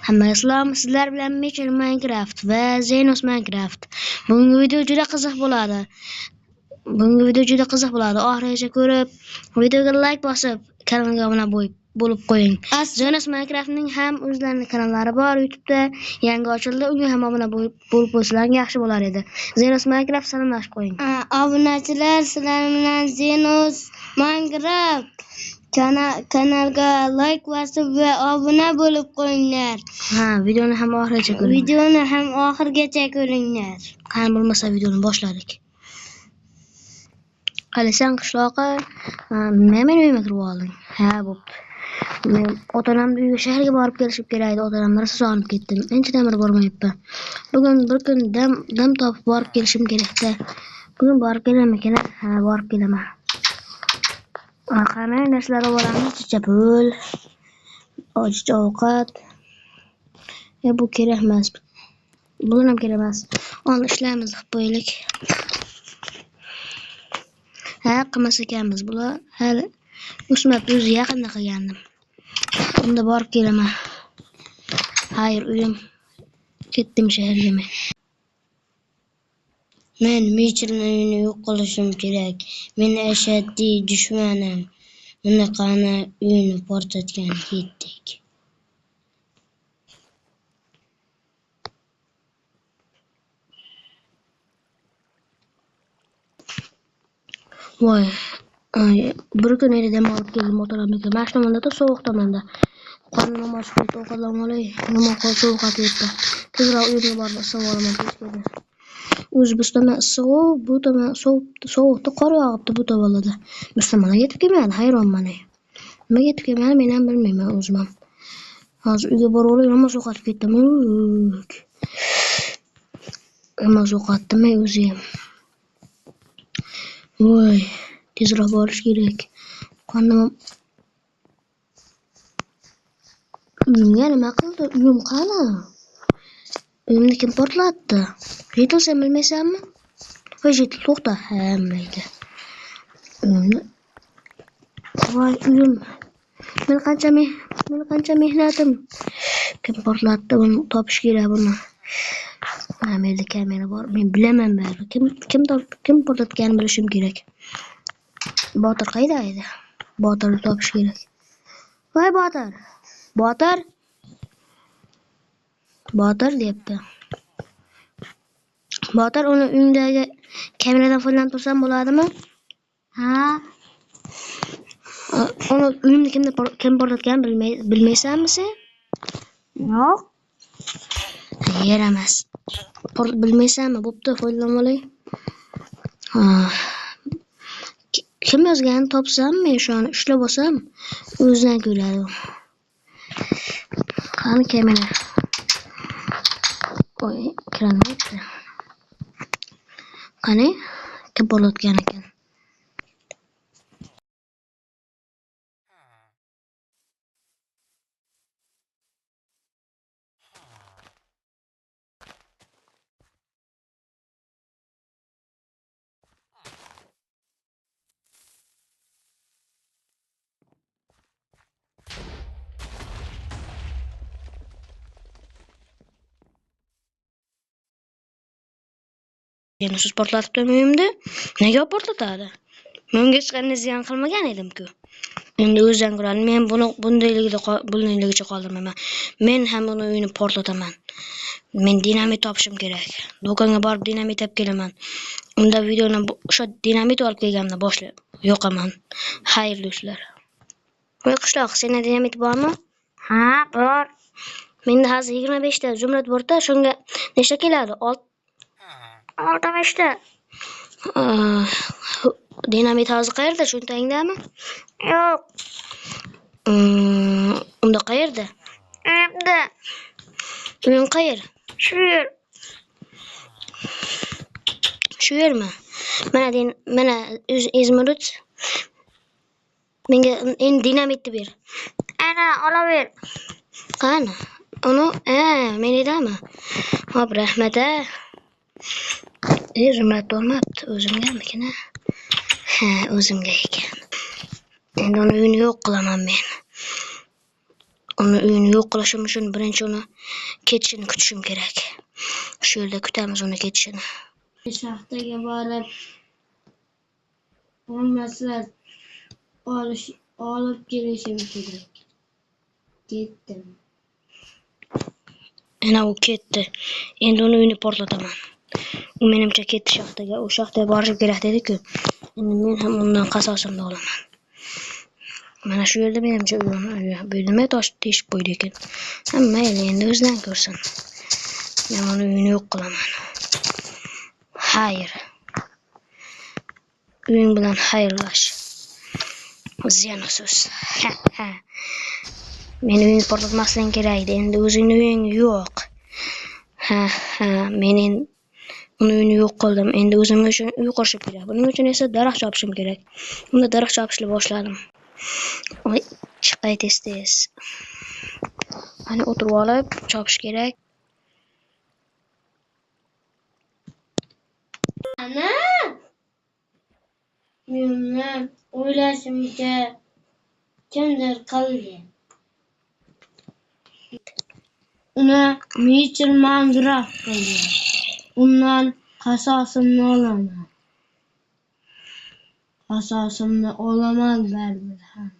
Hammaga salom, sizlar bilan Mitchell Minecraft va Zenos Minecraft. Bugungi video juda qiziq bo'ladi. Oxirigacha ko'rib, videoga like bosib, kanalga obuna bo'lib qo'ying. Zenos Minecraftning ham o'zlarining kanallari bor, YouTube'da yangi ochildi. Unga ham obuna bo'lib qo'ysalar yaxshi bo'lar edi. Zenos Minecraft salomlashib qo'ying. Obunachilar, sizlar bilan Zenos Minecraft kanalga like bosib va obuna bo'lib qo'yinglar. Ha, videoni ham oxirigacha ko'ringlar. Videoni ham oxirigacha ko'ringlar. Qani bo'lmasa videoni boshladik. Qalasan qishloqqa, men uyimga kirib oldim. Ha, bo'pti. Men ota-onamni uyiga shaharga borib kelishim kerak edi. Ota-onamni rosa sog'inib ketdim. Anchadan beri bormayapman. Bugun bir kun dam topib borib kelishim kerakda. Bugun borib kelaman-ekan? Ha, borib kelaman. Qanday narsalar olamiz? Chicha pul, ochicha ovqat. Bu kerak emas. Buni ham kerak emas. Uni ishlarimiz qilib qo'yaylik. Ha, qilmas ekanmiz. Bular hali o'smabdi, o'zi yaqinda qilgandim. Unda borib kelaman. Xayr, uyim. Ketdim shaharga men. Men Mitchellni uyini yo'q qilishim kerak. Meni ashaddiy dushmanim. Uni qani uyini portlatgan ketdik. Voy, bir kun edi dam olib keldim ota-onamga. Mana shu tomonda sovuq tomonda. Qornim ochib ketdi, ovqatlanib olay. Nima qol sovuq yetti. Tezroq uyimga borib isib olaman tez kunda. O'zi biz tomon issiq-u, bu tomon sovuqda qor yog'ibdi bu tomonlarda. Biz tomonga yetib kelmadi, hayronman. Nima yetib kelmadi, men ham bilmayman o'zim ham. Hozir uyga borib olay, nima sovqotib ketdim. Nima sovqotdim men o'zi ham. Voy, tezroq borish kerak. Qornim uyimga nima qildi? Uyim qani? Uyimni kim portlatdi? Jetil, sen bilmaysanmi? Voy, Jetil, to'xta. Ha, mayli. Uyimni. Voy, uyim. Men qancha mehnatim. Kim portlatdi? Buni topish kerak buni. Ha, menda kamera bor. Men bilaman baribir. Kim portlatganini bilishim kerak. Botir qayda edi? Botirni topish kerak. Voy, Botir. Botir. Botir deyapti. Botir, uni uyingdagi kameradan foydalanib tursam bo'ladimi? Ha. Uni uyimni kim portlatganini bilmaysanmi sen? Yo'q. Yer emas. Bilmaysanmi? Bo'pti, foydalanib olay. Kim yozganini topsam, men shuni ushlab olsam, o'zidan ko'radi. Qani kamera? Voy, kirolmayapti. Qani, kim portlatgan ekan? Yana siz portlatibdimi uyimni? Nega portlatadi? Men unga hech qanday ziyon qilmagan edim-ku. Endi o'zidan ko'radi. Men buni bundayligicha qoldirmayman. Men ham uni uyini portlataman. Men dinamit topishim kerak. Do'konga borib dinamit olib kelaman. Unda videoni o'sha dinamit olib kelganimda boshlab yoqaman. Xayr do'stlar. Voy qishloq, senda dinamit bormi? Ha, bor. Menda hozir 25 ta zumrad bor-da, shunga nechta keladi? 65 ta. Dinamit hozir qayerda? Cho'ntagingdami? Yo'q. Unda qayerda? Uyimda. Uying qayer? Shu yer. Shu yermi? Mana izmurut. Menga endi dinamitni ber. Ana, olaver. Qani? Uni, menidami? Hop, rahmat a. Zumrad bo'lmabdi, o'zimgamikin a? Ha, o'zimga ekan. Endi uni uyini yo'q qilaman men. Uni uyini yo'q qilishim uchun birinchi uni ketishini kutishim kerak. Shu yerda kutamiz uni ketishini. Shaxtaga borib olmaslar olib kelishim kerak. Ketdim. Ana u ketdi. Endi uni uyini portlataman. U menimcha ketdi shaxtaga. U shaxtaga borishim kerak dedi-ku. Endi men ham undan qasosimni olaman. Mana shu yerda menimcha uyi. Bu nima tosh teshib qo'ydi ekan? Ha, mayli, endi o'zidan ko'rsin. Men uni uyini yo'q qilaman. Xayr. Uying bilan xayrlash. Ziyonusiz. Ha, ha. Meni uyimni portlatmasliging kerak edi. Endi o'zingni uying yo'q. Ha, ha, men endi uni uyini yo'q qildim. Endi o'zimga uchun uy qurishim kerak. Buning uchun esa daraxt chopishim kerak. Unda daraxt chopishni boshladim. Oy, chiqay tez-tez. Ana o'tirib olib chopish kerak. Ana! Meni o'ylashimcha kimdir qilgan. Uni Mitchell Minecraft qilgan. Undan qasosimni olaman. Qasosimni olaman baribir ham.